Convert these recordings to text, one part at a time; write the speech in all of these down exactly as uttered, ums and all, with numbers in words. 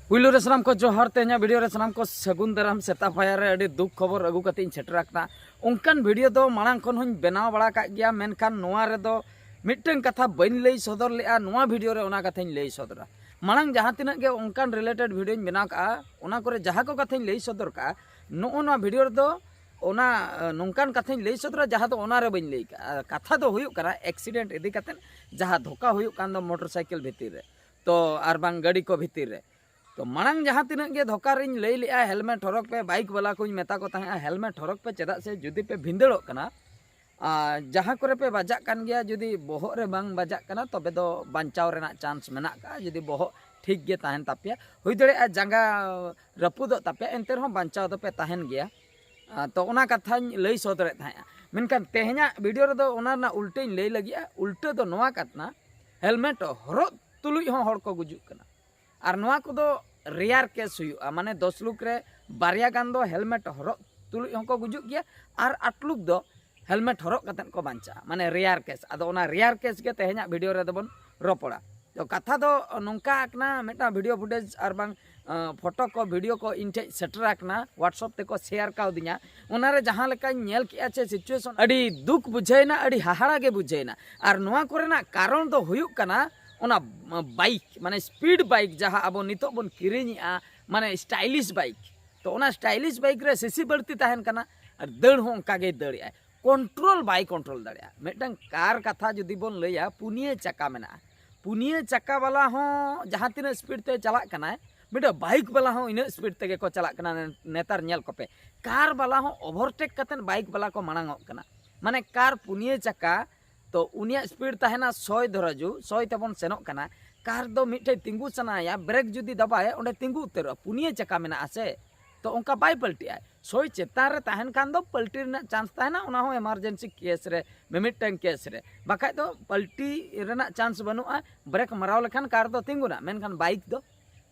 ᱯᱩᱭᱞᱩ ᱨᱮ ᱥᱟᱱᱟᱢ ᱠᱚ ᱡᱚᱦᱟᱨ᱾ ᱛᱮᱦᱮᱧᱟᱜ ᱵᱷᱤᱰᱤᱭᱳ ᱨᱮ ᱥᱟᱱᱟᱢ ᱠᱚ ᱥᱟᱹᱜᱩᱱ ᱫᱟᱨᱟᱢ᱾ ᱥᱮᱛᱟ ᱯᱟᱭᱟᱨ ᱨᱮ ᱟᱹᱰᱤ ᱫᱩᱠ ᱠᱷᱚᱵᱚᱨ ᱟᱹᱜᱩ ᱠᱟᱛᱮ ᱤᱧ ᱥᱮᱴᱮᱨ ᱟᱠᱟᱱᱟ᱾ ᱚᱱᱠᱟᱱ ᱵᱷᱤᱰᱤᱭᱳ ᱫᱚ ᱢᱟᱲᱟᱝ ᱠᱷᱚᱱ ᱦᱚᱧ ᱵᱮᱱᱟᱣ ᱵᱟᱲᱟ ᱠᱟᱜ ᱜᱮᱭᱟ, ᱢᱮᱱᱠᱷᱟᱱ ᱱᱚᱣᱟ ᱨᱮᱫᱚ ᱢᱤᱫᱴᱟᱝ ᱠᱟᱛᱷᱟ ᱵᱟᱹᱧ ᱞᱟᱹᱭ ᱥᱚᱫᱚᱨ ᱞᱮᱜᱼᱟ᱾ ᱱᱚᱣᱟ ᱵᱷᱤᱰᱤᱭᱳ ᱨᱮ ᱚᱱᱟ ᱠᱟᱛᱷᱟᱧ ᱞᱟᱹᱭ ᱥᱚᱫᱚᱨᱟ᱾ ᱢᱟᱲᱟᱝ ᱡᱟᱦᱟᱸ ᱛᱤᱱᱟᱹᱜ ᱜᱮ ᱚᱱᱠᱟᱱ ᱨᱤᱞᱮᱴᱮᱰ ᱵᱷᱤᱰᱤᱭᱳᱧ ᱵᱮᱱᱟᱣ ᱠᱟᱜᱼᱟ, ᱚᱱᱟ ᱠᱚᱨᱮ ᱡᱟᱦᱟᱸ ᱠᱚ ᱠᱟᱛᱷᱟᱧ ᱞᱟᱹᱭ ᱥᱚᱫᱚᱨ ᱠᱟᱜᱼᱟ, ᱱᱚᱜᱼᱚ ᱱᱚᱣᱟ ᱵᱷᱤᱰᱤᱭᱳ ᱨᱮᱫᱚ ᱚᱱᱟ ᱱᱚᱝᱠᱟᱱ ᱠᱟᱛᱷᱟᱧ ᱞᱟᱹᱭ ᱥᱚᱫᱚᱨᱟ ᱡᱟᱦᱟᱸ ᱫᱚ ᱚᱱᱟ ᱨᱮ ᱵᱟᱹᱧ ᱞᱟᱹᱭ ᱠᱟᱜᱼᱟ᱾ ᱠᱟᱛᱷᱟ ᱫᱚ ᱦᱩᱭᱩᱜ ᱠᱟᱱᱟ ᱮᱠᱥᱤᱰᱮᱱᱴ ᱤᱫᱤ ᱠᱟᱛᱮᱫ, ᱡᱟᱦᱟᱸ ᱫᱷᱳᱠᱟ ᱦᱩᱭᱩᱜ ᱠᱟᱱ ᱫᱚ ᱢᱚᱴᱚᱨ ᱥᱟᱭᱠᱮᱞ ᱵᱷᱤᱛᱤᱨ ᱨᱮ, ᱛᱚ ᱟᱨ ᱵᱟᱝ ᱜᱟᱹᱰᱤ ᱠᱚ ᱵᱷᱤᱛᱤᱨ ᱨᱮ᱾ ᱛᱚ ᱢᱟᱲᱟᱝ ᱡᱟᱦᱟᱸ ᱛᱤᱱᱟᱹᱜ ᱜᱮ ᱫᱷᱳᱠᱟ ᱨᱤᱧ ᱞᱟᱹᱭ ᱞᱮᱜᱼᱟ, ᱦᱮᱞᱢᱮᱴ ᱦᱚᱨᱚᱜᱽ ᱯᱮ, ᱵᱟᱭᱤᱠ ᱵᱟᱞᱟ ᱠᱚᱧ ᱢᱮᱛᱟ ᱠᱚ ᱛᱟᱦᱮᱸᱜᱼᱟ ᱦᱮᱞᱢᱮᱴ ᱦᱚᱨᱚᱜᱽ ᱯᱮ, ᱪᱮᱫᱟᱜ ᱥᱮ ᱡᱩᱫᱤ ᱯᱮ ᱵᱷᱤᱸᱫᱟᱹᱲᱚᱜ ᱠᱟᱱᱟ, ᱟᱨ ᱡᱟᱦᱟᱸ ᱠᱚᱨᱮ ᱯᱮ ᱵᱟᱡᱟᱜ ᱠᱟᱱ ᱜᱮᱭᱟ, ᱡᱩᱫᱤ ᱵᱚᱦᱚᱜ ᱨᱮ ᱵᱟᱝ ᱵᱟᱡᱟᱜ ᱠᱟᱱᱟ, ᱛᱚᱵᱮ ᱫᱚ ᱵᱟᱧᱪᱟᱣ ᱨᱮᱱᱟᱜ ᱪᱟᱱᱥ ᱢᱮᱱᱟᱜ ᱠᱟᱜᱼᱟ᱾ ᱡᱩᱫᱤ ᱵᱚᱦᱚᱜ ᱴᱷᱤᱠ ᱜᱮ ᱛᱟᱦᱮᱱ ᱛᱟᱯᱮᱭᱟ, ᱦᱩᱭ ᱫᱟᱲᱮᱭᱟᱜᱼᱟ ᱡᱟᱸᱜᱟ ᱨᱟᱹᱯᱩᱫᱚᱜ ᱛᱟᱯᱮᱭᱟ, ᱮᱱᱛᱮ ᱨᱮᱦᱚᱸ ᱵᱟᱧᱪᱟᱣ ᱫᱚᱯᱮ ᱛᱟᱦᱮᱱ ᱜᱮᱭᱟ᱾ ᱟᱨ ᱛᱚ ᱚᱱᱟ ᱠᱟᱛᱷᱟᱧ ᱞᱟᱹᱭ ᱥᱚᱫᱚᱨᱮᱫ ᱛᱟᱦᱮᱸᱜᱼᱟ, ᱢᱮᱱᱠᱷᱟᱱ ᱛᱮᱦᱮᱧᱟᱜ ᱵᱷᱤᱰᱤᱭᱳ ᱨᱮᱫᱚ ᱚᱱᱟ ᱨᱮᱱᱟᱜ ᱩᱞᱴᱟᱹᱧ ᱞᱟᱹᱭ ᱞᱟᱹᱜᱤᱫᱼᱟ᱾ ᱩᱞᱴᱟᱹ ᱫᱚ ᱱᱚᱣᱟ ᱠᱟᱱᱟ, ᱦᱮᱞᱢᱮᱴ ᱦᱚᱨᱚᱜ ᱛᱩᱞᱩᱡ ᱦᱚᱸ ᱦᱚᱲ ᱠᱚ ᱜᱩᱡᱩᱜ ᱠᱟᱱᱟ᱾ ᱟᱨ ᱱᱚᱣᱟ ᱠᱚᱫᱚ ᱨᱮᱭᱟᱨ ᱠᱮᱥ ᱦᱩᱭᱩᱜᱼᱟ, ᱢᱟᱱᱮ ᱫᱚᱥ ᱞᱩᱠ ᱨᱮ ᱵᱟᱨᱭᱟ ᱜᱟᱱ ᱫᱚ ᱦᱮᱞᱢᱮᱴ ᱦᱚᱨᱚᱜ ᱛᱩᱞᱩᱡ ᱦᱚᱸᱠᱚ ᱜᱩᱡᱩᱜ ᱜᱮᱭᱟ, ᱟᱨ ᱟᱴ ᱞᱩᱠ ᱫᱚ ᱦᱮᱞᱢᱮᱴ ᱦᱚᱨᱚᱜ ᱠᱟᱛᱮᱫ ᱠᱚ ᱵᱟᱧᱪᱟᱜᱼᱟ, ᱢᱟᱱᱮ ᱨᱮᱭᱟᱨ ᱠᱮᱥ᱾ ᱟᱫᱚ ᱚᱱᱟ ᱨᱮᱭᱟᱨ ᱠᱮᱥ ᱜᱮ ᱛᱮᱦᱮᱧᱟᱜ ᱵᱷᱤᱰᱤᱭᱳ ᱨᱮᱫᱚ ᱵᱚᱱ ᱨᱚᱯᱚᱲᱟ᱾ ᱛᱚ ᱠᱟᱛᱷᱟ ᱫᱚ ᱱᱚᱝᱠᱟ ᱟᱠᱟᱱᱟ, ᱢᱤᱫᱴᱟᱝ ᱵᱷᱤᱰᱤᱭᱳ ᱯᱷᱩᱴᱮᱡᱽ ᱟᱨ ᱵᱟᱝ ᱯᱷᱳᱴᱳ ᱠᱚ, ᱵᱷᱤᱰᱤᱭᱳ ᱠᱚ ᱤᱧ ᱴᱷᱮᱡ ᱥᱮᱴᱮᱨ ᱟᱠᱟᱱᱟ, WhatsApp ᱛᱮᱠᱚ ᱥᱮᱭᱟᱨ ᱠᱟᱣᱫᱤᱧᱟ᱾ ᱚᱱᱟᱨᱮ ᱡᱟᱦᱟᱸ ᱞᱮᱠᱟᱧ ᱧᱮᱞ ᱠᱮᱜᱼᱟ ᱪᱮ ᱥᱤᱪᱩᱭᱮᱥᱚᱱ, ᱟᱹᱰᱤ ᱫᱩᱠ ᱵᱩᱡᱷᱟᱹᱣᱮᱱᱟ, ᱟᱹᱰᱤ ᱦᱟᱦᱟᱲᱟ ᱜᱮ ᱵᱩᱡᱷᱟᱹᱣᱮᱱᱟ᱾ ᱟᱨ ᱱᱚᱣᱟ ᱠᱚᱨᱮᱱᱟᱜ ᱠᱟᱨᱚᱱ ᱫᱚ ᱦᱩᱭᱩᱜ ᱠᱟᱱᱟ ᱚᱱᱟ ᱵᱟᱭᱤᱠ, ᱢᱟᱱᱮ ᱥᱯᱤᱰ ᱵᱟᱭᱤᱠ ᱡᱟᱦᱟᱸ ᱟᱵᱚ ᱱᱤᱛᱚᱜ ᱵᱚᱱ ᱠᱤᱨᱤᱧᱮᱜᱼᱟ, ᱢᱟᱱᱮ ᱥᱴᱟᱭᱞᱤᱥ ᱵᱟᱭᱤᱠ᱾ ᱛᱚ ᱚᱱᱟ ᱥᱴᱟᱭᱞᱤᱥ ᱵᱟᱭᱤᱠ ᱨᱮ ᱥᱤᱥᱤ ᱵᱟᱹᱲᱛᱤ ᱛᱟᱦᱮᱱ ᱠᱟᱱᱟ ᱟᱨ ᱫᱟᱹᱲ ᱦᱚᱸ ᱚᱱᱠᱟ ᱜᱮᱭ ᱫᱟᱹᱲᱮᱜᱼᱟᱭ, ᱠᱚᱱᱴᱨᱳᱞ ᱵᱟᱭ ᱠᱚᱱᱴᱨᱳᱞ ᱫᱟᱲᱮᱭᱟᱜᱼᱟ᱾ ᱢᱤᱫᱴᱟᱝ ᱠᱟᱨ ᱠᱟᱛᱷᱟ ᱡᱩᱫᱤ ᱵᱚᱱ ᱞᱟᱹᱭᱟ, ᱯᱩᱱᱭᱟᱹ ᱪᱟᱠᱟ ᱢᱮᱱᱟᱜᱼᱟ᱾ ᱯᱩᱱᱭᱟᱹ ᱪᱟᱠᱟ ᱵᱟᱞᱟ ᱦᱚᱸ ᱡᱟᱦᱟᱸ ᱛᱤᱱᱟᱹᱜ ᱥᱯᱤᱰ ᱛᱮ ᱪᱟᱞᱟᱜ ᱠᱟᱱᱟᱭ, ᱢᱤᱫᱴᱟᱝ ᱵᱟᱭᱤᱠ ᱵᱟᱞᱟ ᱦᱚᱸ ᱤᱱᱟᱹᱜ ᱥᱯᱤᱰ ᱛᱮᱜᱮ ᱠᱚ ᱪᱟᱞᱟᱜ ᱠᱟᱱᱟ᱾ ᱱᱮᱛᱟᱨ ᱧᱮᱞ ᱠᱚᱯᱮ, ᱠᱟᱨ ᱵᱟᱞᱟ ᱦᱚᱸ ᱳᱵᱷᱟᱨᱴᱮᱠ ᱠᱟᱛᱮᱫ ᱵᱟᱭᱤᱠ ᱵᱟᱞᱟ ᱠᱚ ᱢᱟᱲᱟᱝᱚᱜ ᱠᱟᱱᱟ᱾ ᱢᱟᱱᱮ ᱠᱟᱨ ᱯᱩᱱᱭᱟᱹ ᱪᱟᱠᱟ, ᱛᱚ ᱩᱱᱤᱭᱟᱜ ᱥᱯᱤᱰ ᱛᱟᱦᱮᱱᱟ ᱥᱚᱭ, ᱫᱷᱚᱨᱚ ᱡᱩ ᱥᱚᱭ ᱛᱮᱵᱚᱱ ᱥᱮᱱᱚᱜ ᱠᱟᱱᱟ, ᱠᱟᱨ ᱫᱚ ᱢᱤᱫᱴᱷᱮᱡ ᱛᱤᱸᱜᱩ ᱥᱟᱱᱟᱭᱟ, ᱵᱨᱮᱠ ᱡᱩᱫᱤ ᱫᱟᱵᱟᱭᱟ, ᱚᱸᱰᱮ ᱛᱤᱸᱜᱩ ᱩᱛᱟᱹᱨᱚᱜᱼᱟ, ᱯᱩᱱᱭᱟᱹ ᱪᱟᱠᱟ ᱢᱮᱱᱟᱜᱼᱟ ᱥᱮ᱾ ᱛᱚ ᱚᱱᱠᱟ ᱵᱟᱭ ᱯᱟᱞᱴᱤᱜᱼᱟ᱾ ᱥᱚᱭ ᱪᱮᱛᱟᱱ ᱨᱮ ᱛᱟᱦᱮᱱ ᱠᱷᱟᱱ ᱫᱚ ᱯᱟᱞᱴᱤ ᱨᱮᱱᱟᱜ ᱪᱟᱱᱥ ᱛᱟᱦᱮᱱᱟ, ᱚᱱᱟ ᱦᱚᱸ ᱮᱢᱟᱨᱡᱮᱱᱥᱤ ᱠᱮᱥ ᱨᱮ, ᱢᱤᱢᱤᱫᱴᱟᱝ ᱠᱮᱥ ᱨᱮ᱾ ᱵᱟᱠᱷᱟᱡ ᱫᱚ ᱯᱟᱞᱴᱤ ᱨᱮᱱᱟᱜ ᱪᱟᱱᱥ ᱵᱟᱹᱱᱩᱜᱼᱟ᱾ ᱵᱨᱮᱠ ᱢᱟᱨᱟᱣ ᱞᱮᱠᱷᱟᱱ ᱠᱟᱨ ᱫᱚ ᱛᱤᱸᱜᱩᱱᱟ, ᱢᱮᱱᱠᱷᱟᱱ ᱵᱟᱭᱤᱠ ᱫᱚ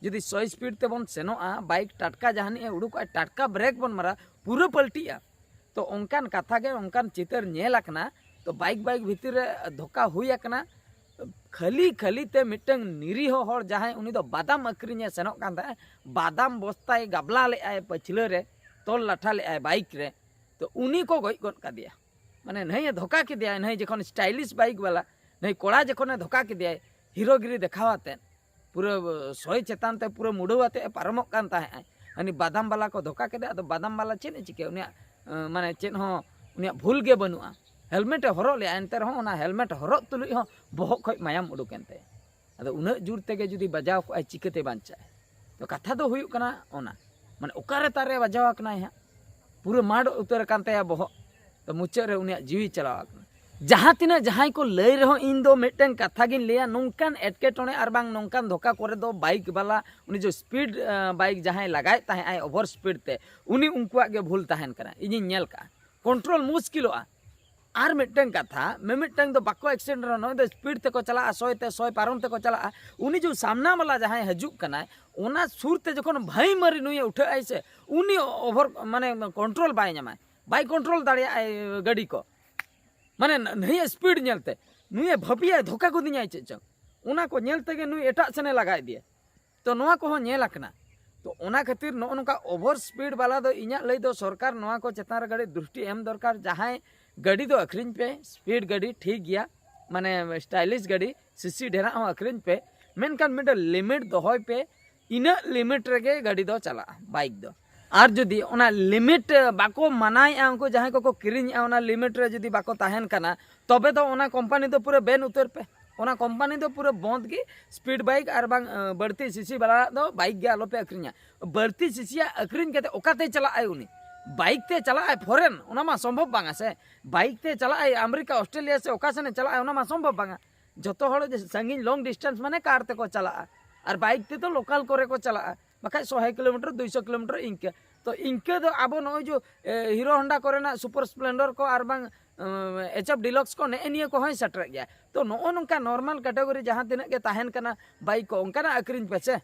ᱡᱩᱫᱤ ᱥᱚᱭ ᱥᱯᱤᱰ ᱛᱮᱵᱚᱱ ᱥᱮᱱᱚᱜᱼᱟ, ᱵᱟᱭᱤᱠ ᱴᱟᱴᱠᱟ ᱡᱟᱦᱟᱱᱤᱡ ᱮ ᱩᱰᱩᱠᱚᱜᱼᱟ, ᱴᱟᱴᱠᱟ ᱵᱨᱮᱠ ᱵᱚᱱ ᱢᱟᱨᱟ, ᱯᱩᱨᱟᱹ ᱯᱟᱞᱴᱤᱜᱼᱟ᱾ ᱛᱚ ᱚᱱᱠᱟᱱ ᱠᱟᱛᱷᱟ ᱜᱮ, ᱚᱱᱠᱟᱱ ᱪᱤᱛᱟᱹᱨ ᱧᱮᱞ ᱟᱠᱟᱱᱟ᱾ ᱛᱚ ᱵᱟᱭᱤᱠ ᱵᱟᱭᱤᱠ ᱵᱷᱤᱛᱤᱨ ᱨᱮ ᱫᱷᱳᱠᱟ ᱦᱩᱭ ᱟᱠᱟᱱᱟ᱾ ᱠᱷᱟᱹᱞᱤ ᱠᱷᱟᱹᱞᱤ ᱛᱮ ᱢᱤᱫᱴᱟᱝ ᱱᱤᱨᱤᱦᱚ ᱦᱚᱲ ᱡᱟᱦᱟᱸᱭ, ᱩᱱᱤ ᱫᱚ ᱵᱟᱫᱟᱢ ᱟᱹᱠᱷᱨᱤᱧᱮ ᱥᱮᱱᱚᱜ ᱠᱟᱱ ᱛᱟᱦᱮᱸᱫ, ᱵᱟᱫᱟᱢ ᱵᱚᱥᱛᱟᱭ ᱜᱟᱵᱞᱟ ᱞᱮᱫᱟᱭ ᱯᱟᱹᱪᱷᱞᱟᱹ ᱨᱮ, ᱛᱚᱞ ᱞᱟᱴᱷᱟ ᱞᱮᱫᱟᱭ ᱵᱟᱭᱤᱠ ᱨᱮ, ᱛᱚ ᱩᱱᱤ ᱠᱚ ᱜᱚᱡ ᱜᱚᱫ ᱠᱟᱫᱮᱭᱟ᱾ ᱢᱟᱱᱮ ᱱᱟᱹᱭ ᱮ ᱫᱷᱳᱠᱟ ᱠᱮᱫᱮᱭᱟ, ᱱᱟᱹᱭ ᱡᱚᱠᱷᱚᱱ ᱥᱴᱟᱭᱞᱤᱥ ᱵᱟᱭᱤᱠ ᱵᱟᱞᱟ, ᱱᱟᱹᱭ ᱠᱚᱲᱟ ᱡᱚᱠᱷᱚᱱᱮ ᱫᱷᱳᱠᱟ ᱠᱮᱫᱮᱭᱟᱭ ᱦᱤᱨᱳᱜᱤᱨᱤ ᱫᱮᱠᱷᱟᱣ ᱟᱛᱮᱫ, ᱯᱩᱨᱟᱹ ᱥᱚᱭ ᱪᱮᱛᱟᱱ ᱛᱮ ᱯᱩᱨᱟᱹ ᱢᱩᱰᱟᱹᱣ ᱟᱛᱮᱫ ᱮ ᱯᱟᱨᱚᱢᱚᱜ ᱠᱟᱱ ᱛᱟᱦᱮᱸᱫ ᱟᱭ᱾ ᱦᱟᱹᱱᱤ ᱵᱟᱫᱟᱢ ᱵᱟᱞᱟ ᱠᱚ ᱫᱷᱳᱠᱟ ᱠᱮᱫᱮᱭᱟ, ᱟᱫᱚ ᱵᱟᱫᱟᱢ ᱵᱟᱞᱟ ᱪᱮᱫ ᱮ ᱪᱤᱠᱟᱹᱭᱟ? ᱩᱱᱤᱭᱟᱜ ᱮᱸ, ᱢᱟᱱᱮ ᱪᱮᱫ ᱦᱚᱸ, ᱩᱱᱤᱭᱟᱜ ᱵᱷᱩᱞ ᱜᱮ ᱵᱟᱹᱱᱩᱜᱼᱟ᱾ ᱦᱮᱞᱢᱮᱴ ᱮ ᱦᱚᱨᱚᱜ ᱞᱮᱫᱼᱟ, ᱮᱱᱛᱮ ᱨᱮᱦᱚᱸ ᱚᱱᱟ ᱦᱮᱞᱢᱮᱴ ᱦᱚᱨᱚᱜ ᱛᱩᱞᱩᱡ ᱦᱚᱸ ᱵᱚᱦᱚᱜ ᱠᱷᱚᱡ ᱢᱟᱭᱟᱢ ᱩᱰᱩᱠ ᱮᱱ ᱛᱟᱭᱟ᱾ ᱟᱫᱚ ᱩᱱᱟᱹᱜ ᱡᱳᱨ ᱛᱮᱜᱮ ᱡᱩᱫᱤ ᱵᱟᱡᱟᱣ ᱠᱚᱜᱼᱟᱭ, ᱪᱤᱠᱟᱹᱛᱮ ᱵᱟᱧᱪᱟᱜᱼᱟᱭ? ᱛᱚ ᱠᱟᱛᱷᱟ ᱫᱚ ᱦᱩᱭᱩᱜ ᱠᱟᱱᱟ ᱚᱱᱟ, ᱢᱟᱱᱮ ᱚᱠᱟᱨᱮ ᱛᱟᱨᱮ ᱵᱟᱡᱟᱣ ᱟᱠᱟᱱᱟᱭ ᱦᱟᱸᱜ, ᱯᱩᱨᱟᱹ ᱢᱟᱰ ᱩᱛᱟᱹᱨ ᱟᱠᱟᱱ ᱛᱟᱭᱟ ᱵᱚᱦᱚᱜ᱾ ᱛᱚ ᱢᱩᱪᱟᱹᱫ ᱨᱮ ᱩᱱᱤᱭᱟᱜ ᱡᱤᱣᱤ ᱪᱟᱞᱟᱣ ᱟᱠᱟᱱᱟ᱾ ᱡᱟᱦᱟᱸ ᱛᱤᱱᱟᱹᱜ ᱡᱟᱦᱟᱸᱭ ᱠᱚ ᱞᱟᱹᱭ ᱨᱮᱦᱚᱸ, ᱤᱧ ᱫᱚ ᱢᱤᱫᱴᱮᱱ ᱠᱟᱛᱷᱟ ᱜᱤᱧ ᱞᱟᱹᱭᱟ, ᱱᱚᱝᱠᱟᱱ ᱮᱴᱠᱮᱴᱚᱬᱮ ᱟᱨ ᱵᱟᱝ ᱱᱚᱝᱠᱟᱱ ᱫᱷᱳᱠᱟ ᱠᱚᱨᱮ ᱫᱚ ᱵᱟᱭᱤᱠ ᱵᱟᱞᱟ, ᱩᱱᱤ ᱡᱮ ᱥᱯᱤᱰ ᱵᱟᱭᱤᱠ ᱡᱟᱦᱟᱸᱭ ᱞᱟᱜᱟᱭᱮᱫ ᱛᱟᱦᱮᱸᱫ ᱟᱭ ᱳᱵᱷᱟᱨ ᱥᱯᱤᱰ ᱛᱮ, ᱩᱱᱤ ᱩᱱᱠᱩᱣᱟᱜ ᱜᱮ ᱵᱷᱩᱞ ᱛᱟᱦᱮᱱ ᱠᱟᱱᱟ᱾ ᱤᱧᱤᱧ ᱧᱮᱞ ᱠᱟᱜᱼᱟ, ᱠᱚᱱᱴᱨᱳᱞ ᱢᱩᱥᱠᱤᱞᱚᱜᱼᱟ᱾ ᱟᱨ ᱢᱤᱫᱴᱟᱝ ᱠᱟᱛᱷᱟ, ᱢᱤᱢᱤᱫᱴᱟᱝ ᱫᱚ ᱵᱟᱠᱚ ᱮᱠᱥᱤᱰᱮᱱᱴ ᱨᱮᱦᱚᱸ, ᱱᱚᱜᱼᱚᱭ ᱫᱚ ᱥᱯᱤᱰ ᱛᱮᱠᱚ ᱪᱟᱞᱟᱜᱼᱟ, ᱥᱚᱭ ᱛᱮ ᱥᱚᱭ ᱯᱟᱨᱚᱢ ᱛᱮᱠᱚ ᱪᱟᱞᱟᱜᱼᱟ᱾ ᱩᱱᱤ ᱡᱮ ᱥᱟᱢᱱᱟ ᱵᱟᱞᱟ ᱡᱟᱦᱟᱸᱭ ᱦᱤᱡᱩᱜ ᱠᱟᱱᱟᱭ, ᱚᱱᱟ ᱥᱩᱨ ᱛᱮ ᱡᱚᱠᱷᱚᱱ ᱵᱷᱟᱹᱭ ᱢᱟᱹᱨᱤ ᱱᱩᱭᱮ ᱩᱴᱷᱟᱹᱜ ᱟᱭ ᱥᱮ, ᱩᱱᱤ ᱳᱵᱷᱟᱨ ᱢᱟᱱᱮ ᱠᱚᱱᱴᱨᱳᱞ ᱵᱟᱭ ᱧᱟᱢᱟᱭ, ᱵᱟᱭ ᱠᱚᱱᱴᱨᱳᱞ ᱫᱟᱲᱮᱭᱟᱜᱼᱟᱭ ᱜᱟᱹᱰᱤ ᱠᱚ᱾ ᱢᱟᱱᱮ ᱱᱩᱭᱟᱜ ᱥᱯᱤᱰ ᱧᱮᱞᱛᱮ ᱱᱩᱭᱮ ᱵᱷᱟᱹᱵᱤᱭᱟᱭ ᱫᱷᱳᱠᱟ ᱜᱚᱫᱤᱧᱟᱭ ᱪᱮᱫ ᱪᱚᱝ, ᱚᱱᱟ ᱠᱚ ᱧᱮᱞ ᱛᱮᱜᱮ ᱱᱩᱭ ᱮᱴᱟᱜ ᱥᱮᱱᱮ ᱞᱟᱜᱟ ᱤᱫᱤᱭᱟ᱾ ᱛᱚ ᱱᱚᱣᱟ ᱠᱚᱦᱚᱸ ᱧᱮᱞ ᱟᱠᱟᱱᱟ᱾ ᱛᱚ ᱚᱱᱟ ᱠᱷᱟᱹᱛᱤᱨ ᱱᱚᱜᱼᱚ ᱱᱚᱝᱠᱟ ᱳᱵᱷᱟᱨ ᱥᱯᱤᱰ ᱵᱟᱞᱟ ᱫᱚ ᱤᱧᱟᱹᱜ ᱞᱟᱹᱭ ᱫᱚ ᱥᱚᱨᱠᱟᱨ ᱱᱚᱣᱟ ᱠᱚ ᱪᱮᱛᱟᱱ ᱨᱮ ᱠᱟᱹᱴᱤᱡ ᱫᱨᱤᱥᱴᱤ ᱮᱢ ᱫᱚᱨᱠᱟᱨ᱾ ᱡᱟᱦᱟᱸᱭ ᱜᱟᱹᱰᱤ ᱫᱚ ᱟᱹᱠᱷᱨᱤᱧ ᱯᱮ, ᱥᱯᱤᱰ ᱜᱟᱹᱰᱤ ᱴᱷᱤᱠ ᱜᱮᱭᱟ, ᱢᱟᱱᱮ ᱥᱴᱟᱭᱞᱤᱥ ᱜᱟᱹᱰᱤ, ᱥᱤᱥᱤ ᱰᱷᱮᱨᱟᱜ ᱦᱚᱸ ᱟᱹᱠᱷᱨᱤᱧ ᱯᱮ, ᱢᱮᱱᱠᱷᱟᱱ ᱢᱤᱫᱴᱮᱱ ᱞᱤᱢᱤᱴ ᱫᱚᱦᱚᱭ ᱯᱮ᱾ ᱤᱱᱟᱹᱜ ᱞᱤᱢᱤᱴ ᱨᱮᱜᱮ ᱜᱟᱹᱰᱤ ᱫᱚ ᱪᱟᱞᱟᱜᱼᱟ, ᱵᱟᱭᱤᱠ ᱫᱚ᱾ ᱟᱨ ᱡᱩᱫᱤ ᱚᱱᱟ ᱞᱤᱢᱤᱴ ᱵᱟᱠᱚ ᱢᱟᱱᱟᱣᱮᱫᱼᱟ, ᱩᱱᱠᱩ ᱡᱟᱦᱟᱸᱭ ᱠᱚᱠᱚ ᱠᱤᱨᱤᱧᱮᱫᱼᱟ, ᱚᱱᱟ ᱞᱤᱢᱤᱴ ᱨᱮ ᱡᱩᱫᱤ ᱵᱟᱠᱚ ᱛᱟᱦᱮᱱ ᱠᱟᱱᱟ, ᱛᱚᱵᱮ ᱫᱚ ᱚᱱᱟ ᱠᱳᱢᱯᱟᱱᱤ ᱫᱚ ᱯᱩᱨᱟᱹ ᱵᱮᱱ ᱩᱛᱟᱹᱨ ᱯᱮ᱾ ᱚᱱᱟ ᱠᱳᱢᱯᱟᱱᱤ ᱫᱚ ᱯᱩᱨᱟᱹ ᱵᱚᱱᱫ ᱜᱮ᱾ ᱥᱯᱤᱰ ᱵᱟᱭᱤᱠ ᱟᱨ ᱵᱟᱝ, ᱟᱸ, ᱵᱟᱹᱲᱛᱤ ᱥᱤᱥᱤ ᱵᱟᱞᱟᱣᱟᱜ ᱫᱚ ᱵᱟᱭᱤᱠ ᱜᱮ ᱟᱞᱚᱯᱮ ᱟᱹᱠᱷᱨᱤᱧᱟ᱾ ᱵᱟᱹᱲᱛᱤ ᱥᱤᱥᱤᱭᱟᱜ ᱟᱹᱠᱷᱨᱤᱧ ᱠᱟᱛᱮ ᱚᱠᱟᱛᱮᱭ ᱪᱟᱞᱟᱜᱼᱟᱭ ᱩᱱᱤ? ᱵᱟᱭᱤᱠ ᱛᱮ ᱪᱟᱞᱟᱜᱼᱟᱭ ᱯᱷᱚᱨᱮᱱ, ᱚᱱᱟ ᱢᱟ ᱥᱚᱢᱵᱷᱚᱵ ᱵᱟᱝᱟ ᱥᱮ᱾ ᱵᱟᱭᱤᱠ ᱛᱮ ᱪᱟᱞᱟᱜᱼᱟᱭ ᱟᱢᱮᱨᱤᱠᱟ, ᱚᱥᱴᱨᱮᱞᱤᱭᱟ ᱥᱮ ᱚᱠᱟ ᱥᱮᱱᱮ ᱪᱟᱞᱟᱜᱼᱟᱭ, ᱚᱱᱟ ᱢᱟ ᱥᱚᱢᱵᱷᱚᱵ ᱵᱟᱝᱟ᱾ ᱡᱚᱛᱚ ᱦᱚᱲ ᱡᱮ ᱥᱟᱺᱜᱤᱧ ᱞᱚᱝ ᱰᱤᱥᱴᱮᱱᱥ ᱢᱟᱱᱮ ᱠᱟᱨ ᱛᱮᱠᱚ ᱪᱟᱞᱟᱜᱼᱟ, ᱟᱨ ᱵᱟᱭᱤᱠ ᱛᱮᱫᱚ ᱞᱳᱠᱟᱞ ᱠᱚᱨᱮ ᱠᱚ ᱪᱟᱞᱟᱜᱼᱟ, ᱵᱟᱠᱷᱟᱡ ᱥᱚᱭ ᱠᱤᱞᱳᱢᱤᱴᱟᱨ, ᱫᱩᱭᱥᱚ ᱠᱤᱞᱳᱢᱤᱴᱟᱨ ᱤᱱᱠᱟᱹ᱾ ᱛᱚ ᱤᱱᱠᱟᱹ ᱫᱚ ᱟᱵᱚ ᱱᱚᱜᱼᱚᱭ ᱡᱮ, ᱮ, ᱦᱤᱨᱳ ᱦᱚᱱᱰᱟ ᱠᱚᱨᱮᱱᱟᱜ ᱥᱩᱯᱟᱨ ᱥᱯᱞᱮᱱᱰᱚᱨ ᱠᱚ ᱟᱨ ᱵᱟᱝ, ᱮᱪ ᱮᱯᱷ ᱰᱤᱞᱚᱠᱥ ᱠᱚ, ᱱᱮᱜᱼᱮ ᱱᱤᱭᱟᱹ ᱠᱚᱦᱚᱸᱭ ᱥᱮᱴᱮᱨᱮᱫ ᱜᱮᱭᱟ᱾ ᱛᱚ ᱱᱚᱜᱼᱚ ᱱᱚᱝᱠᱟ ᱱᱚᱨᱢᱟᱞ ᱠᱮᱴᱟᱜᱚᱨᱤ ᱡᱟᱦᱟᱸ ᱛᱤᱱᱟᱹᱜ ᱜᱮ ᱛᱟᱦᱮᱱ ᱠᱟᱱᱟ ᱵᱟᱭᱤᱠ ᱠᱚ, ᱚᱱᱠᱟᱱᱟᱜ ᱟᱹᱠᱷᱨᱤᱧ ᱯᱮᱥᱮ᱾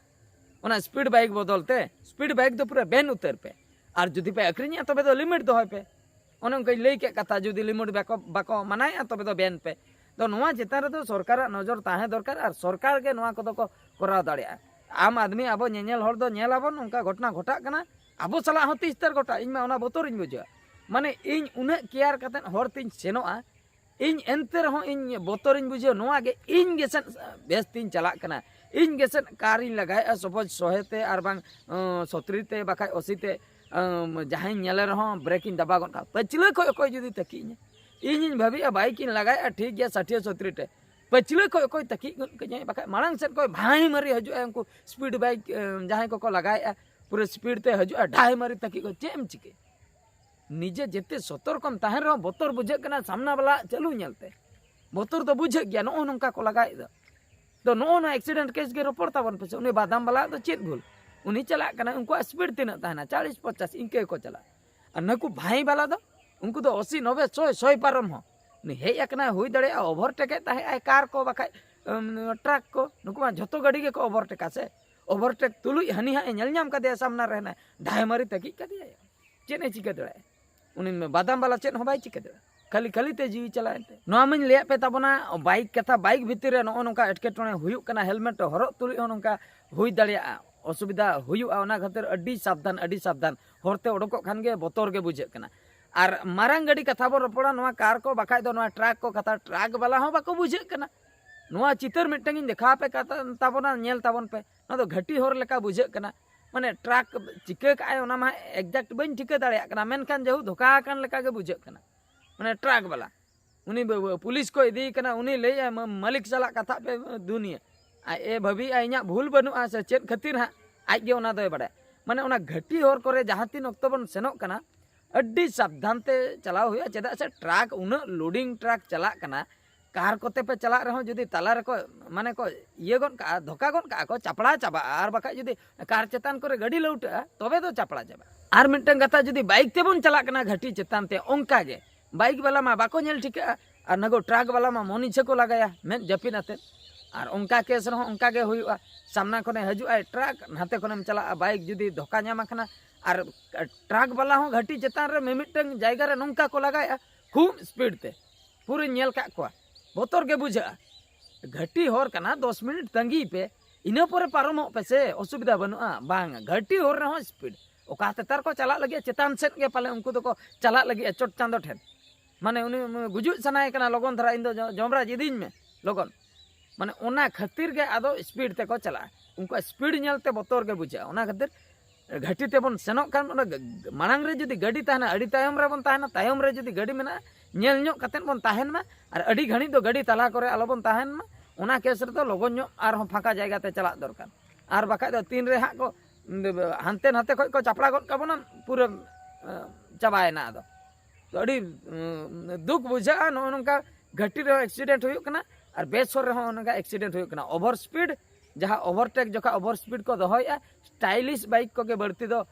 ᱚᱱᱟ ᱥᱯᱤᱰ ᱵᱟᱭᱤᱠ ᱵᱚᱫᱚᱞ ᱛᱮ ᱥᱯᱤᱰ ᱵᱟᱭᱤᱠ ᱫᱚ ᱯᱩᱨᱟᱹ ᱵᱮᱱ ᱩᱛᱟᱹᱨ ᱯᱮ᱾ ᱟᱨ ᱡᱩᱫᱤ ᱯᱮ ᱟᱹᱠᱷᱨᱤᱧᱮᱜᱼᱟ, ᱛᱚᱵᱮ ᱫᱚ ᱞᱤᱢᱤᱴ ᱫᱚᱦᱚᱭ ᱯᱮ᱾ ᱚᱱᱮ ᱚᱱᱠᱟᱧ ᱞᱟᱹᱭ ᱠᱮᱫ ᱠᱟᱛᱷᱟ, ᱡᱩᱫᱤ ᱞᱤᱢᱤᱴ ᱵᱟᱠᱚ, ᱵᱟᱠᱚ ᱢᱟᱱᱟᱣᱮᱫᱼᱟ, ᱛᱚᱵᱮ ᱫᱚ ᱵᱮᱱ ᱯᱮ᱾ ᱛᱚ ᱱᱚᱣᱟ ᱪᱮᱛᱟᱱ ᱨᱮᱫᱚ ᱥᱚᱨᱠᱟᱨᱟᱜ ᱱᱚᱡᱚᱨ ᱛᱟᱦᱮᱸ ᱫᱚᱨᱠᱟᱨ, ᱟᱨ ᱥᱚᱨᱠᱟᱨ ᱜᱮ ᱱᱚᱣᱟ ᱠᱚᱫᱚ ᱠᱚ ᱠᱚᱨᱟᱣ ᱫᱟᱲᱮᱭᱟᱜᱼᱟ᱾ ᱟᱢ ᱟᱫᱢᱤ, ᱟᱵᱚ ᱧᱮᱧᱮᱞ ᱦᱚᱲ ᱫᱚ ᱧᱮᱞ ᱟᱵᱚᱱ, ᱚᱱᱠᱟ ᱜᱷᱚᱴᱚᱱᱟ ᱜᱷᱚᱴᱟᱜ ᱠᱟᱱᱟ, ᱟᱵᱚ ᱥᱟᱞᱟᱜ ᱦᱚᱸ ᱛᱤᱥ ᱛᱟᱨ ᱜᱷᱚᱴᱟᱜ, ᱤᱧ ᱢᱟ ᱚᱱᱟ ᱵᱚᱛᱚᱨᱤᱧ ᱵᱩᱡᱷᱟᱹᱣᱟ᱾ ᱢᱟᱱᱮ ᱤᱧ ᱩᱱᱟᱹᱜ ᱠᱮᱭᱟᱨ ᱠᱟᱛᱮᱫ ᱦᱚᱨ ᱛᱤᱧ ᱥᱮᱱᱚᱜᱼᱟ, ᱤᱧ ᱮᱱᱛᱮ ᱨᱮᱦᱚᱸ ᱤᱧ ᱵᱚᱛᱚᱨᱤᱧ ᱵᱩᱡᱷᱟᱹᱣᱟ, ᱱᱚᱣᱟ ᱜᱮ ᱤᱧ ᱜᱮᱥᱮᱫ ᱵᱮᱥ ᱛᱤᱧ ᱪᱟᱞᱟᱜ ᱠᱟᱱᱟ, ᱤᱧ ᱜᱮᱥᱮᱫ ᱠᱟᱨᱤᱧ ᱞᱟᱜᱟᱭᱮᱫᱼᱟ, ᱥᱚᱯᱳᱡᱽ ᱥᱚᱦᱮ ᱛᱮ ᱟᱨ ᱵᱟᱝ ᱟᱸ, ᱥᱚᱛᱨᱤ ᱛᱮ ᱵᱟᱠᱷᱟᱡ ᱚᱥᱤ ᱛᱮ, ᱟᱸ, ᱡᱟᱦᱟᱸᱭᱤᱧ ᱧᱮᱞᱮ ᱨᱮᱦᱚᱸ ᱵᱨᱮᱠᱤᱧ ᱫᱟᱵᱟᱣ ᱜᱚᱫ ᱠᱟᱜᱼᱟ᱾ ᱯᱟᱹᱪᱷᱞᱟᱹ ᱠᱷᱚᱡ ᱚᱠᱚᱭ ᱡᱩᱫᱤ ᱛᱟᱹᱠᱤᱡ ᱤᱧᱟ, ᱤᱧᱤᱧ ᱵᱷᱟᱹᱵᱤᱭᱮᱫᱼᱟ ᱵᱟᱭᱤᱠᱤᱧ ᱞᱟᱜᱟᱭᱮᱫᱼᱟ ᱴᱷᱤᱠ ᱜᱮᱭᱟ ᱥᱟᱴᱷᱤᱭᱟᱹ ᱥᱚᱛᱨᱤ ᱛᱮ, ᱯᱟᱹᱪᱷᱞᱟᱹ ᱠᱷᱚᱡ ᱚᱠᱚᱭ ᱛᱟᱹᱠᱤᱡ ᱜᱚᱫ ᱠᱟᱹᱧᱟᱭ, ᱵᱟᱠᱷᱟᱡ ᱢᱟᱲᱟᱝ ᱥᱮᱫ ᱠᱷᱚᱡ ᱵᱷᱟᱸᱭ ᱢᱟᱹᱨᱤ ᱦᱤᱡᱩᱜᱼᱟ, ᱩᱱᱠᱩ ᱥᱯᱤᱰ ᱵᱟᱭᱤᱠ ᱟᱸ, ᱡᱟᱦᱟᱸᱭ ᱠᱚᱠᱚ ᱞᱟᱜᱟᱭᱮᱫᱼᱟ ᱯᱩᱨᱟᱹ ᱥᱯᱤᱰ ᱛᱮ ᱦᱤᱡᱩᱜᱼᱟ, ᱰᱷᱟᱭ ᱢᱟᱹᱨᱤ ᱛᱟᱹᱠᱤᱡ ᱠᱚ, ᱪᱮᱫ ᱮᱢ ᱪᱤᱠᱟᱹᱭᱟ? ᱱᱤᱡᱮ ᱡᱮᱛᱮ ᱥᱚᱛᱚᱨᱠᱚᱢ ᱛᱟᱦᱮᱱ ᱨᱮᱦᱚᱸ ᱵᱚᱛᱚᱨ ᱵᱩᱡᱷᱟᱹᱜ ᱠᱟᱱᱟ ᱥᱟᱢᱱᱟ ᱵᱟᱞᱟ ᱪᱟᱹᱞᱩ ᱧᱮᱞᱛᱮ᱾ ᱵᱚᱛᱚᱨ ᱫᱚ ᱵᱩᱡᱷᱟᱹᱜ ᱜᱮᱭᱟ, ᱱᱚᱜᱼᱚ ᱱᱚᱝᱠᱟ ᱠᱚ ᱞᱟᱜᱟᱭᱮᱫ ᱫᱚ᱾ ᱛᱚ ᱱᱚᱜᱼᱚ ᱱᱚᱣᱟ ᱮᱠᱥᱤᱰᱮᱱᱴ ᱠᱮᱥ ᱜᱮ ᱨᱚᱯᱚᱲ ᱛᱟᱵᱚᱱ ᱯᱮᱥᱮ᱾ ᱩᱱᱤ ᱵᱟᱫᱟᱢ ᱵᱟᱞᱟ ᱫᱚ ᱪᱮᱫ ᱵᱷᱩᱞ? ᱩᱱᱤ ᱪᱟᱞᱟᱜ ᱠᱟᱱᱟ, ᱩᱱᱠᱩᱣᱟᱜ ᱥᱯᱤᱰ ᱛᱤᱱᱟᱹᱜ ᱛᱟᱦᱮᱱᱟ? ᱪᱟᱞᱤᱥ ᱯᱚᱪᱟᱥ ᱤᱱᱠᱟᱹ ᱜᱮᱠᱚ ᱪᱟᱞᱟᱜᱼᱟ᱾ ᱟᱨ ᱱᱩᱠᱩ ᱵᱷᱟᱸᱭ ᱵᱟᱞᱟ ᱫᱚ, ᱩᱱᱠᱩ ᱫᱚ ᱟᱥᱤ, ᱱᱚᱵᱵᱳᱭ, ᱥᱚᱭ, ᱥᱚᱭ ᱯᱟᱨᱚᱢ ᱦᱚᱸ᱾ ᱩᱱᱤ ᱦᱮᱡ ᱟᱠᱟᱱᱟᱭ, ᱦᱩᱭ ᱫᱟᱲᱮᱭᱟᱜᱼᱟ ᱳᱵᱷᱟᱨᱴᱮᱠ ᱮᱫ ᱛᱟᱦᱮᱸᱜ ᱟᱭ ᱠᱟᱨ ᱠᱚ ᱵᱟᱠᱷᱟᱡ ᱩᱢ, ᱴᱨᱟᱠ ᱠᱚ᱾ ᱱᱩᱠᱩ ᱢᱟ ᱡᱷᱚᱛᱚ ᱜᱟᱹᱰᱤ ᱜᱮᱠᱚ ᱳᱵᱷᱟᱨᱴᱮᱠᱟ ᱥᱮ᱾ ᱳᱵᱷᱟᱨᱴᱮᱠ ᱛᱩᱞᱩᱡ ᱦᱟᱹᱱᱤ ᱦᱟᱸᱜ ᱮ ᱧᱮᱞ ᱧᱟᱢ ᱠᱟᱫᱮᱭᱟ ᱥᱟᱢᱱᱟ ᱨᱮ ᱦᱮᱱᱟᱭ, ᱰᱷᱟᱭ ᱢᱟᱹᱨᱤ ᱛᱟᱹᱠᱤᱡ ᱠᱟᱫᱮᱭᱟᱭ᱾ ᱪᱮᱫ ᱮ ᱪᱤᱠᱟᱹ ᱫᱟᱲᱮᱭᱟᱜᱼᱟ? ᱩᱱᱤ ᱵᱟᱫᱟᱢ ᱵᱟᱞᱟ ᱪᱮᱫ ᱦᱚᱸ ᱵᱟᱭ ᱪᱤᱠᱟᱹ ᱫᱟᱲᱮᱭᱟᱜᱼᱟ, ᱠᱷᱟᱹᱞᱤ ᱠᱷᱟᱹᱞᱤ ᱛᱮ ᱡᱤᱣᱤ ᱪᱟᱞᱟᱣᱮᱱ ᱛᱟᱭᱟ᱾ ᱱᱚᱣᱟ ᱢᱟᱧ ᱞᱟᱹᱭᱟᱫ ᱯᱮ ᱛᱟᱵᱚᱱᱟ, ᱵᱟᱭᱤᱠ ᱠᱟᱛᱷᱟ, ᱵᱟᱭᱤᱠ ᱵᱷᱤᱛᱤᱨ ᱨᱮ ᱱᱚᱜᱼᱚ ᱱᱚᱝᱠᱟ ᱮᱴᱠᱮᱴᱚᱬᱮ ᱦᱩᱭᱩᱜ ᱠᱟᱱᱟ, ᱦᱮᱞᱢᱮᱴ ᱦᱚᱨᱚᱜ ᱛᱩᱞᱩᱡ ᱦᱚᱸ ᱱᱚᱝᱠᱟ ᱦᱩᱭ ᱫᱟᱲᱮᱭᱟᱜᱼᱟ, ᱚᱥᱩᱵᱤᱫᱷᱟ ᱦᱩᱭᱩᱜᱼᱟ᱾ ᱚᱱᱟ ᱠᱷᱟᱹᱛᱤᱨ ᱟᱹᱰᱤ ᱥᱟᱵᱫᱷᱟᱱ, ᱟᱹᱰᱤ ᱥᱟᱵᱫᱷᱟᱱ᱾ ᱦᱚᱨᱛᱮ ᱚᱰᱚᱠᱚᱜ ᱠᱷᱟᱱ ᱜᱮ ᱵᱚᱛᱚᱨ ᱜᱮ ᱵᱩᱡᱷᱟᱹᱜ ᱠᱟᱱᱟ᱾ ᱟᱨ ᱢᱟᱨᱟᱝ ᱜᱟᱹᱰᱤ ᱠᱟᱛᱷᱟ ᱵᱚᱱ ᱨᱚᱯᱚᱲᱟ, ᱱᱚᱣᱟ ᱠᱟᱨ ᱠᱚ ᱵᱟᱠᱷᱟᱡ ᱫᱚ ᱱᱚᱣᱟ ᱴᱨᱟᱠ ᱠᱚ ᱠᱟᱛᱷᱟ, ᱴᱨᱟᱠ ᱵᱟᱞᱟ ᱦᱚᱸ ᱵᱟᱠᱚ ᱵᱩᱡᱷᱟᱹᱜ ᱠᱟᱱᱟ᱾ ᱱᱚᱣᱟ ᱪᱤᱛᱟᱹᱨ ᱢᱤᱫᱴᱟᱝ ᱤᱧ ᱫᱮᱠᱷᱟᱣ ᱟᱯᱮ ᱠᱟᱛᱷᱟ ᱛᱟᱵᱚᱱᱟ, ᱧᱮᱞ ᱛᱟᱵᱚᱱ ᱯᱮ᱾ ᱱᱚᱣᱟ ᱫᱚ ᱜᱷᱟᱹᱴᱤ ᱦᱚᱨ ᱞᱮᱠᱟ ᱵᱩᱡᱷᱟᱹᱜ ᱠᱟᱱᱟ᱾ ᱢᱟᱱᱮ ᱴᱨᱟᱠ ᱪᱤᱠᱟᱹ ᱠᱟᱜᱼᱟᱭ ᱚᱱᱟ ᱢᱟ ᱮᱠᱡᱟᱠᱴ ᱵᱟᱹᱧ ᱴᱷᱤᱠᱟᱹ ᱫᱟᱲᱮᱭᱟᱜ ᱠᱟᱱᱟ, ᱢᱮᱱᱠᱷᱟᱱ ᱡᱮᱦᱩ ᱫᱷᱳᱠᱟ ᱟᱠᱟᱱ ᱞᱮᱠᱟ ᱜᱮ ᱵᱩᱡᱷᱟᱹᱜ ᱠᱟᱱᱟ᱾ ᱢᱟᱱᱮ ᱴᱨᱟᱠ ᱵᱟᱞᱟ, ᱩᱱᱤ ᱵᱟᱹᱵᱩ ᱯᱩᱞᱤᱥ ᱠᱚ ᱤᱫᱤᱭᱮ ᱠᱟᱱᱟ, ᱩᱱᱤ ᱞᱟᱹᱭᱮᱫᱼᱟᱭ, "ᱢᱟ-, ᱢᱟᱹᱞᱤᱠ ᱥᱟᱞᱟᱜ ᱠᱟᱛᱷᱟᱜ ᱯᱮ ᱫᱩᱱᱤᱭᱟᱹ᱾ ᱟᱡ ᱮ ᱵᱷᱟᱹᱵᱤᱭᱮᱫᱼᱟ ᱤᱧᱟᱹᱜ ᱵᱷᱩᱞ ᱵᱟᱹᱱᱩᱜᱼᱟ ᱥᱮ ᱪᱮᱫ ᱠᱷᱟᱹᱛᱤᱨ ᱦᱟᱸᱜ, ᱟᱡ ᱜᱮ ᱚᱱᱟ ᱫᱚᱭ ᱵᱟᱲᱟᱭᱟ᱾" ᱢᱟᱱᱮ ᱚᱱᱟ ᱜᱷᱟᱹᱴᱤ ᱦᱚᱨ ᱠᱚᱨᱮ ᱡᱟᱦᱟᱸ ᱛᱤᱱ ᱚᱠᱛᱚ ᱵᱚᱱ ᱥᱮᱱᱚᱜ ᱠᱟᱱᱟ, ᱟᱹᱰᱤ ᱥᱟᱵᱫᱷᱟᱱ ᱛᱮ ᱪᱟᱞᱟᱣ ᱦᱩᱭᱩᱜᱼᱟ, ᱪᱮᱫᱟᱜ ᱥᱮ ᱴᱨᱟᱠ ᱩᱱᱟᱹᱜ ᱞᱳᱰᱤᱝ ᱴᱨᱟᱠ ᱪᱟᱞᱟᱜ ᱠᱟᱱᱟ, ᱠᱟᱨ ᱠᱚᱛᱮ ᱯᱮ ᱪᱟᱞᱟᱜ ᱨᱮᱦᱚᱸ ᱡᱩᱫᱤ ᱛᱟᱞᱟ ᱨᱮᱠᱚ ᱢᱟᱱᱮ ᱠᱚ ᱤᱭᱟᱹ ᱜᱚᱫ ᱠᱟᱜᱼᱟ, ᱫᱷᱚᱠᱟ ᱜᱚᱫ ᱠᱟᱜᱼᱟ ᱠᱚ, ᱪᱟᱯᱲᱟ ᱪᱟᱵᱟᱜᱼᱟ᱾ ᱟᱨ ᱵᱟᱠᱷᱟᱡ ᱡᱩᱫᱤ ᱠᱟᱨ ᱪᱮᱛᱟᱱ ᱠᱚᱨᱮ ᱜᱟᱹᱰᱤ ᱞᱟᱹᱣᱴᱟᱹᱜᱼᱟ, ᱛᱚᱵᱮ ᱫᱚ ᱪᱟᱯᱲᱟ ᱪᱟᱵᱟᱜᱼᱟ᱾ ᱟᱨ ᱢᱤᱫᱴᱟᱝ ᱠᱟᱛᱷᱟ, ᱡᱩᱫᱤ ᱵᱟᱭᱤᱠ ᱛᱮᱵᱚᱱ ᱪᱟᱞᱟᱜ ᱠᱟᱱᱟ ᱜᱷᱟᱹᱴᱤ ᱪᱮᱛᱟᱱ ᱛᱮ, ᱚᱱᱠᱟ ᱜᱮ ᱵᱟᱭᱤᱠ ᱵᱟᱞᱟ ᱢᱟ ᱵᱟᱠᱚ ᱧᱮᱞ ᱴᱷᱤᱠᱟᱹᱜᱼᱟ, ᱟᱨ ᱱᱟᱜᱚ ᱴᱨᱟᱠ ᱵᱟᱞᱟ ᱢᱟ ᱢᱚᱱ ᱤᱪᱪᱷᱟᱹ ᱠᱚ ᱞᱟᱜᱟᱭᱟ ᱢᱮᱫ ᱡᱟᱹᱯᱤᱫ ᱟᱛᱮᱫ᱾ ᱟᱨ ᱚᱱᱠᱟ ᱠᱮᱥ ᱨᱮᱦᱚᱸ ᱚᱱᱠᱟ ᱜᱮ ᱦᱩᱭᱩᱜᱼᱟ, ᱥᱟᱢᱱᱟ ᱠᱷᱚᱱᱮ ᱦᱤᱡᱩᱜᱼᱟᱭ ᱴᱨᱟᱠ, ᱱᱟᱛᱮ ᱠᱷᱚᱱᱮᱢ ᱪᱟᱞᱟᱜᱼᱟ ᱵᱟᱭᱤᱠ, ᱡᱩᱫᱤ ᱫᱷᱚᱠᱟ ᱧᱟᱢ ᱟᱠᱟᱱᱟ᱾ ᱟᱨ ᱴᱨᱟᱠ ᱵᱟᱞᱟ ᱦᱚᱸ ᱜᱷᱟᱹᱴᱤ ᱪᱮᱛᱟᱱ ᱨᱮ ᱢᱤᱢᱤᱫᱴᱟᱝ ᱡᱟᱭᱜᱟ ᱨᱮ ᱱᱚᱝᱠᱟ ᱠᱚ ᱞᱟᱜᱟᱭᱮᱫᱼᱟ, ᱠᱷᱩᱵ ᱥᱯᱤᱰ ᱛᱮ, ᱯᱩᱨᱟᱹᱧ ᱧᱮᱞ ᱠᱟᱜ ᱠᱚᱣᱟ᱾ ᱵᱚᱛᱚᱨ ᱜᱮ ᱵᱩᱡᱷᱟᱹᱜᱼᱟ᱾ ᱜᱷᱟᱹᱴᱤ ᱦᱚᱨ ᱠᱟᱱᱟ, ᱫᱚᱥ ᱢᱤᱱᱤᱴ ᱛᱟᱺᱜᱤᱭ ᱯᱮ, ᱤᱱᱟᱹ ᱯᱚᱨᱮ ᱯᱟᱨᱚᱢᱚᱜ ᱯᱮ ᱥᱮ, ᱚᱥᱩᱵᱤᱫᱷᱟ ᱵᱟᱹᱱᱩᱜᱼᱟ᱾ ᱵᱟᱝ, ᱜᱷᱟᱹᱴᱤ ᱦᱚᱨ ᱨᱮᱦᱚᱸ ᱥᱯᱤᱰ, ᱚᱠᱟ ᱛᱮᱛᱟᱨ ᱠᱚ ᱪᱟᱞᱟᱜ ᱞᱟᱹᱜᱤᱫ ᱪᱮᱛᱟᱱ ᱥᱮᱫ ᱜᱮ ᱯᱟᱞᱮ ᱩᱱᱠᱩ ᱫᱚᱠᱚ ᱪᱟᱞᱟᱜ ᱞᱟᱹᱜᱤᱫ ᱪᱚᱴ ᱪᱟᱸᱫᱚ ᱴᱷᱮᱱ, ᱢᱟᱱᱮ ᱩᱱᱤ ᱜᱩᱡᱩᱜ ᱥᱟᱱᱟᱭᱮ ᱠᱟᱱᱟ, ᱞᱚᱜᱚᱱ ᱫᱷᱟᱨᱟ ᱤᱧ ᱫᱚ ᱡᱚ- ᱡᱚᱢᱨᱟᱡᱽ ᱤᱫᱤᱧ ᱢᱮ ᱞᱚᱜᱚᱱ, ᱢᱟᱱᱮ ᱚᱱᱟ ᱠᱷᱟᱹᱛᱤᱨ ᱜᱮ ᱟᱫᱚ ᱥᱯᱤᱰ ᱛᱮᱠᱚ ᱪᱟᱞᱟᱜᱼᱟ᱾ ᱩᱱᱠᱩᱣᱟᱜ ᱥᱯᱤᱰ ᱧᱮᱞᱛᱮ ᱵᱚᱛᱚᱨ ᱜᱮ ᱵᱩᱡᱷᱟᱹᱜᱼᱟ᱾ ᱚᱱᱟ ᱠᱷᱟᱹᱛᱤᱨ ᱜᱷᱟᱹᱴᱤ ᱛᱮᱵᱚᱱ ᱥᱮᱱᱚᱜ ᱠᱷᱟᱱ, ᱚᱱᱟ ᱜ- ᱢᱟᱲᱟᱝ ᱨᱮ ᱡᱩᱫᱤ ᱜᱟᱹᱰᱤ ᱛᱟᱦᱮᱱᱟ, ᱟᱹᱰᱤ ᱛᱟᱭᱚᱢ ᱨᱮᱵᱚᱱ ᱛᱟᱦᱮᱱᱟ, ᱛᱟᱭᱚᱢ ᱨᱮ ᱡᱩᱫᱤ ᱜᱟᱹᱰᱤ ᱢᱮᱱᱟᱜᱼᱟ, ᱧᱮᱞ ᱧᱚᱜ ᱠᱟᱛᱮᱫ ᱵᱚᱱ ᱛᱟᱦᱮᱱ ᱢᱟ᱾ ᱟᱨ ᱟᱹᱰᱤ ᱜᱷᱟᱹᱲᱤᱡ ᱫᱚ ᱜᱟᱹᱰᱤ ᱛᱟᱞᱟ ᱠᱚᱨᱮ ᱟᱞᱚᱵᱚᱱ ᱛᱟᱦᱮᱱ ᱢᱟ᱾ ᱚᱱᱟ ᱠᱮᱥ ᱨᱮᱫᱚ ᱞᱚᱜᱚᱱ ᱧᱚᱜ ᱟᱨᱦᱚᱸ ᱯᱷᱟᱸᱠᱟ ᱡᱟᱭᱜᱟ ᱛᱮ ᱪᱟᱞᱟᱜ ᱫᱚᱨᱠᱟᱨ᱾ ᱟᱨ ᱵᱟᱠᱷᱟᱡ ᱫᱚ ᱛᱤᱱ ᱨᱮ ᱦᱟᱸᱜ ᱠᱚ ᱦᱟᱱᱛᱮ ᱱᱟᱛᱮ ᱠᱷᱚᱡ ᱠᱚ ᱪᱟᱯᱲᱟ ᱜᱚᱫ ᱠᱟᱵᱚᱱᱟ, ᱯᱩᱨᱟᱹ ᱪᱟᱵᱟᱭᱮᱱᱟ᱾ ᱟᱫᱚ ᱛᱚ ᱟᱹᱰᱤ ᱫᱩᱠ ᱵᱩᱡᱷᱟᱹᱜᱼᱟ᱾ ᱱᱚᱜᱼᱚ ᱱᱚᱝᱠᱟ ᱜᱷᱟᱹᱴᱤ ᱨᱮᱦᱚᱸ ᱮᱠᱥᱤᱰᱮᱱᱴ ᱦᱩᱭᱩᱜ ᱠᱟᱱᱟ, ᱟᱨ ᱵᱮᱥ ᱦᱚᱨ ᱨᱮᱦᱚᱸ ᱱᱚᱝᱠᱟ ᱮᱠᱥᱤᱰᱮᱱᱴ ᱦᱩᱭᱩᱜ ᱠᱟᱱᱟ᱾ ᱳᱵᱷᱟᱨ ᱥᱯᱤᱰ, ᱡᱟᱦᱟᱸ ᱳᱵᱷᱟᱨᱴᱮᱠ ᱡᱚᱠᱷᱟ ᱳᱵᱷᱟᱨ ᱥᱯᱤᱰ ᱠᱚ ᱫᱚᱦᱚᱭᱮᱫᱼᱟ, ᱥᱴᱟᱭᱞᱤᱥ ᱵᱟᱭᱤᱠ ᱠᱚᱜᱮ ᱵᱟᱹᱲᱛᱤ ᱫᱚ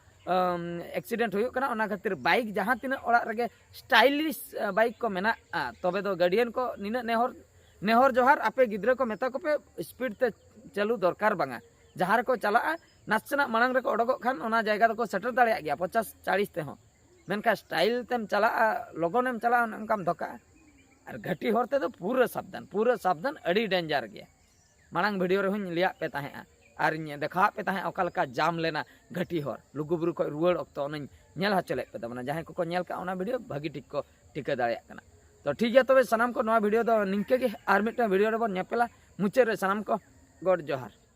ᱮᱠᱥᱤᱰᱮᱱᱴ ᱦᱩᱭᱩᱜ ᱠᱟᱱᱟ᱾ ᱚᱱᱟ ᱠᱷᱟᱹᱛᱤᱨ ᱵᱟᱭᱤᱠ ᱡᱟᱦᱟᱸ ᱛᱤᱱᱟᱹᱜ ᱚᱲᱟᱜ ᱨᱮᱜᱮ ᱥᱴᱟᱭᱞᱤᱥ ᱵᱟᱭᱤᱠ ᱠᱚ ᱢᱮᱱᱟᱜᱼᱟ, ᱛᱚᱵᱮ ᱫᱚ ᱜᱟᱹᱰᱤᱭᱟᱱ ᱠᱚ ᱱᱤᱱᱟᱹᱜ ᱱᱮᱦᱚᱨ ᱱᱮᱦᱚᱨ ᱡᱚᱦᱟᱨ, ᱟᱯᱮ ᱜᱤᱫᱽᱨᱟᱹ ᱠᱚ ᱢᱮᱛᱟ ᱠᱚᱯᱮ ᱥᱯᱤᱰ ᱛᱮ ᱪᱟᱹᱞᱩ ᱫᱚᱨᱠᱟᱨ ᱵᱟᱝᱟ᱾ ᱡᱟᱦᱟᱸ ᱨᱮᱠᱚ ᱪᱟᱞᱟᱜᱼᱟ, ᱱᱟᱥᱮᱱᱟᱜ ᱢᱟᱲᱟᱝ ᱨᱮᱠᱚ ᱚᱰᱚᱠᱚᱜ ᱠᱷᱟᱱ ᱚᱱᱟ ᱡᱟᱭᱜᱟ ᱫᱚᱠᱚ ᱥᱮᱴᱮᱨ ᱫᱟᱲᱮᱭᱟᱜ ᱜᱮᱭᱟ ᱯᱚᱧᱪᱟᱥ ᱪᱟᱲᱤᱥ ᱛᱮᱦᱚᱸ᱾ ᱢᱮᱱᱠᱷᱟᱱ ᱥᱴᱟᱭᱤᱞ ᱛᱮᱢ ᱪᱟᱞᱟᱜᱼᱟ, ᱞᱚᱜᱚᱱᱮᱢ ᱪᱟᱞᱟᱜᱼᱟ, ᱚᱱᱮ ᱚᱱᱠᱟᱢ ᱫᱷᱚᱠᱟᱜᱼᱟ᱾ ᱟᱨ ᱜᱷᱟᱹᱴᱤ ᱦᱚᱨ ᱛᱮᱫᱚ ᱯᱩᱨᱟᱹ ᱥᱟᱵᱫᱷᱟᱱ, ᱯᱩᱨᱟᱹ ᱥᱟᱵᱫᱷᱟᱱ, ᱟᱹᱰᱤ ᱰᱮᱧᱡᱟᱨ ᱜᱮᱭᱟ᱾ ᱢᱟᱲᱟᱝ ᱵᱷᱤᱰᱤᱭᱳ ᱨᱮᱦᱚᱸᱧ ᱞᱟᱹᱭᱟᱫ ᱯᱮ ᱛᱟᱦᱮᱸᱜᱼᱟ, ᱟᱨᱤᱧ ᱫᱮᱠᱷᱟᱣᱟᱫ ᱯᱮ ᱛᱟᱦᱮᱸᱫ ᱚᱠᱟ ᱞᱮᱠᱟ ᱡᱟᱢ ᱞᱮᱱᱟ ᱜᱷᱟᱹᱴᱤ ᱦᱚᱨ᱾ ᱞᱩᱜᱩᱵᱩᱨᱩ ᱠᱷᱚᱱ ᱨᱩᱣᱟᱹᱲ ᱚᱠᱛᱚ ᱚᱱᱟᱧ ᱧᱮᱞ ᱦᱚᱪᱚ ᱞᱮᱫ ᱯᱮ ᱛᱟᱵᱚᱱᱟ᱾ ᱡᱟᱦᱟᱸᱭ ᱠᱚᱠᱚ ᱧᱮᱞ ᱠᱟᱜᱼᱟ, ᱚᱱᱟ ᱵᱷᱤᱰᱤᱭᱳ ᱵᱷᱟᱹᱜᱤ ᱴᱷᱤᱠ ᱠᱚ ᱴᱷᱤᱠᱟᱹ ᱫᱟᱲᱮᱭᱟᱜ ᱠᱟᱱᱟ᱾ ᱛᱚ ᱴᱷᱤᱠ ᱜᱮᱭᱟ, ᱛᱚᱵᱮ ᱥᱟᱱᱟᱢ ᱠᱚ ᱱᱚᱣᱟ ᱵᱷᱤᱰᱤᱭᱳ ᱫᱚ ᱱᱤᱝᱠᱟᱹ ᱜᱮ, ᱟᱨ ᱢᱤᱫᱴᱟᱝ ᱵᱷᱤᱰᱤᱭᱳ ᱨᱮᱵᱚᱱ ᱧᱮᱯᱮᱞᱟ᱾ ᱢᱩᱪᱟᱹᱫ ᱨᱮ ᱥᱟᱱᱟᱢ ᱠᱚ ᱜᱚᱰ ᱡᱚᱦᱟᱨ᱾